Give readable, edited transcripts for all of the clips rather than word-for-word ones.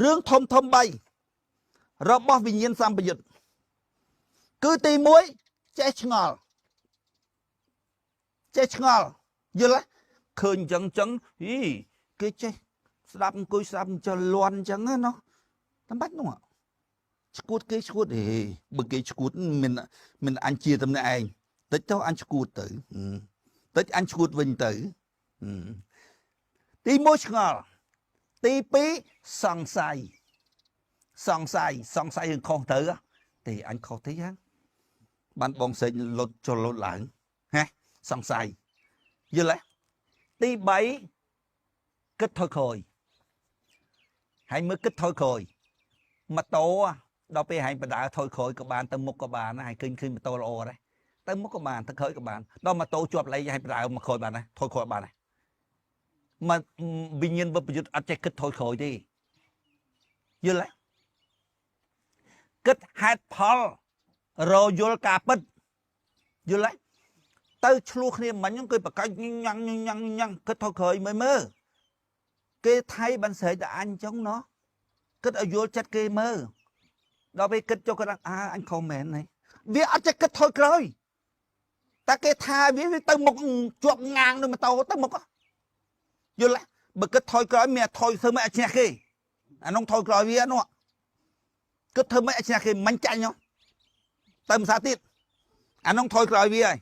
រឿងធំធំ3របស់វិញ្ញាណសម្បយុទ្ធគឺទី1ចេះឆ្ងល់ចេះឆ្ងល់យល់ទេឃើញអញ្ចឹងចឹងហីគេចេះស្ដាប់អង្គុយស្ដាប់ចុះលន់អញ្ចឹងណាតាមបាច់នោះឈួតគេឈួតហេបើគេឈួតមានមានអញជាតំណែងឯងតិចទៅអញឈួតទៅតិចអញឈួតវិញទៅទី1ឆ្ងល់ទី2សង្ស័យសង្ស័យសង្ស័យរឿងខុសទៅទេអញខុសទេយ៉ាងបានបងសេចលុតចុះលុតឡើងហេសង្ស័យយល់ទេទី3គិតថយក្រោយហើយមើលគិតថយក្រោយម៉ូតូដល់ពេលហែងបដើថយក្រោយក៏បានទៅមុខក៏បានហើយឃើញឃើញម៉ូតូល្អដែរទៅមុខក៏បានទៅក្រោយក៏បានដល់ម៉ូតូជាប់លេខហែងបដើមកក្រោយបានដែរថយក្រោយបានដែរមកវិញ្ញាណវិបយុទ្ធអត់ចេះគិតថយក្រោយទេយល់ទេគិតហេតុផលរយល់ការពិតយល់ទេទៅឆ្លោះគ្នាមិញហ្នឹងគឺបកាច់ញ៉ាំងញ៉ាំងញ៉ាំងគិតថយក្រោយមើលមើលគេថៃបានស្រែកតែអញចឹងណោះគិតឲ្យយល់ចិត្តគេមើលដល់ពេលគិតចុះគាត់អើអញខុសមែនហើយវាអត់ចេះគិតថយក្រោយតែគេថាវាទៅមុខជាប់ងាងនឹងម៉ូតូទៅមុខយល់ទេបើគិតថយក្រោយមានថយធ្វើមិនឲ្យឈ្នះគេអានោះថយក្រោយវានោះគិតធ្វើមិនឲ្យឈ្នះគេមិនចាញ់ហ៎ទៅភាសាទៀតអានោះថយក្រោយវាហើយ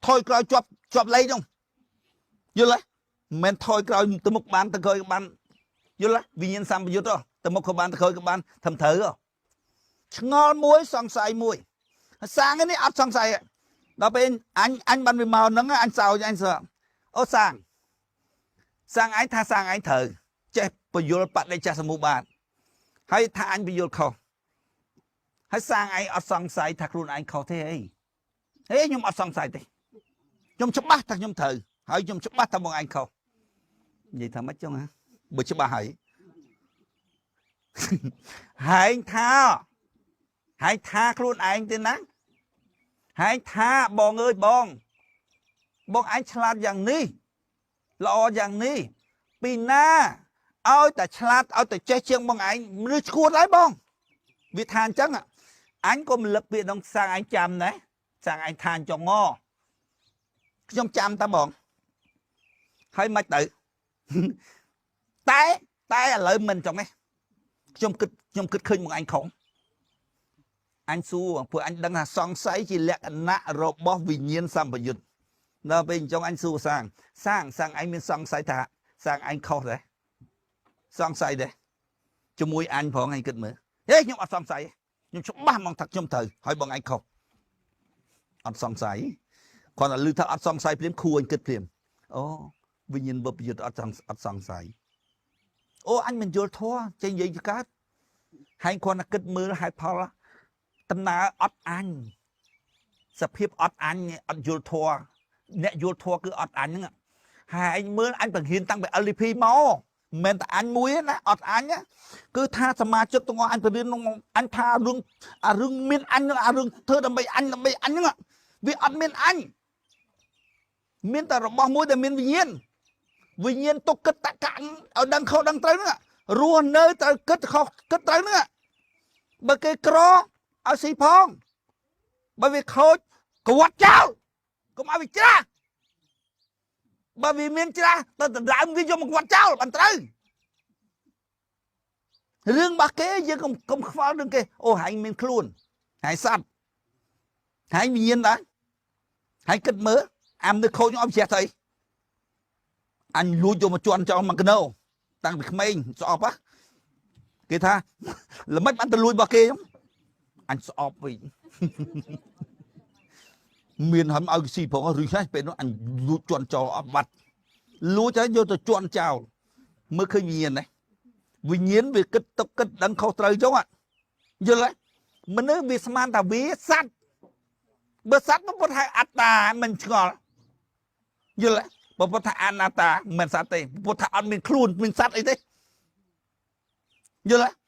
ថយក្រោយជាប់ជាប់លេខនោះយល់ទេមិនថយក្រោយទៅមុខបានទៅក្រោយក៏បានយល់ទេវិញ្ញាណសម្បយុទ្ធទៅមុខក៏បានទៅក្រោយក៏បានធ្វើត្រូវឆ្ងល់មួយសង្ស័យមួយសាងនេះអត់សង្ស័យដល់ពេលអញអញបានវាមកហ្នឹងអញសោចអញសើអូសាងសាងឯងថាសាងឯងត្រូវចេះពយល់បដិច្ចសមុបាទហើយថាអញពយល់ខុសហើយសាងឯងអត់សង្ស័យថាខ្លួនឯងខុសទេអីហេខ្ញុំអត់សង្ស័យទេខ្ញុំច្បាស់ថាខ្ញុំត្រូវហើយខ្ញុំច្បាស់ថាបងឯងខុសនិយាយថាម៉េចចឹងហ៎បើច្បាស់ហើយហែងថាហែងថាខ្លួនឯងទេណាហែងថាបងអើយបងបងឯងឆ្លាតយ៉ាងនេះល្អយ៉ាងនេះពីណាឲ្យតែឆ្លាតឲ្យតែចេះជាងបងឯងមនុស្សឈួតហើយបងវាថាអញ្ចឹងអញក៏មិនលឹកពាក្យក្នុងសាងឯងចាំណាសាងឯងថាអញ្ចឹងងខ្ញុំចាំតាបងហើយមិនទៅតែតែឥឡូវមិនអញ្ចឹងទេខ្ញុំគិតខ្ញុំគិតឃើញបងឯងខុសអញសួរព្រោះអញដឹងថាសង្ស័យជាលក្ខណៈរបស់វិញ្ញាណសម្បយុទ្ធដល់ពេលអញ្ចឹងអញសួរសាងសាងសាងឯងមានសង្ស័យថាសាងឯងខុសដែរសង្ស័យដែរជាមួយអញផងឯងគិតមើលហេខ្ញុំអត់សង្ស័យខ្ញុំច្បាស់ហ្មងថាខ្ញុំត្រូវហើយបងឯងខុសអត់សង្ស័យគ្រាន់តែឮថាអត់សង្ស័យភ្លាមខួរអញគិតភ្លាមអូវិញ្ញាណវិបយុទ្ធអត់អត់សង្ស័យអូអញមិនយល់ធម៌ចេញនិយាយកើតហើយគ្រាន់តែគិតមើលហេតុផលដំណើរអត់អញសភាពអត់អញអត់យល់ធម៌អ្នកយល់ធម៌គឺអត់អញហ្នឹងហើយឯងមើលអញបង្រៀនតាំងពី LDP មកមិនមែនតែអញមួយទេណាអត់អញគឺថាសមាជិកទាំងអស់អញបង្រៀនអញថារឿងអារឿងមានអញអារឿងធ្វើដើម្បីអញដើម្បីអញហ្នឹងវាអត់មានអញមានតែរបស់មួយដែលមានវិញ្ញាណវិញ្ញាណទុកគិតតកៈឲ្យដឹងខុសដឹងត្រូវហ្នឹងរស់នៅត្រូវគិតខុសគិតត្រូវហ្នឹងបើគេក្រឲ្យស៊ីផងបើវាខូចក្វាត់ចោលកុំឲ្យវាច្រាស់បើវាមានច្រាស់ទៅដណ្ដើមវាយកមកក្វាត់ចោលបានត្រូវរឿងរបស់គេយើងកុំកុំខ្វល់រឿងគេអូហែងមានខ្លួនហែងសត្វហែងវិញ្ញាណដែរហែងគិតមើលអាមនឹកខូចឲ្យជ្រះទៅអីអញលួចយកមកជន់ចោលមកកណោតាំងពីក្មេងស្អប់ហ៎គេថាល្មិចបានទៅលួចរបស់គេអញស្អប់វិញមានហើយឲ្យស៊ីផងឬឆេះពេលនោះអញលួចជន់ចោលអត់បាត់លួចហើយយកទៅជន់ចោលមើលឃើញវិញ្ញាណទេវិញ្ញាណវាគិតទុកគិតដឹងខុសត្រូវចុងយល់ទេមនុស្សវាស្មានថាវាសត្វបើសត្វពុទ្ធហៅអត្តាមិនឆ្ងល់យល់ទេបើពុទ្ធថាអនត្តាមិនមែនសត្វទេពុទ្ធថាអត់មានខ្លួនមានសត្វអីទេយល់ទេ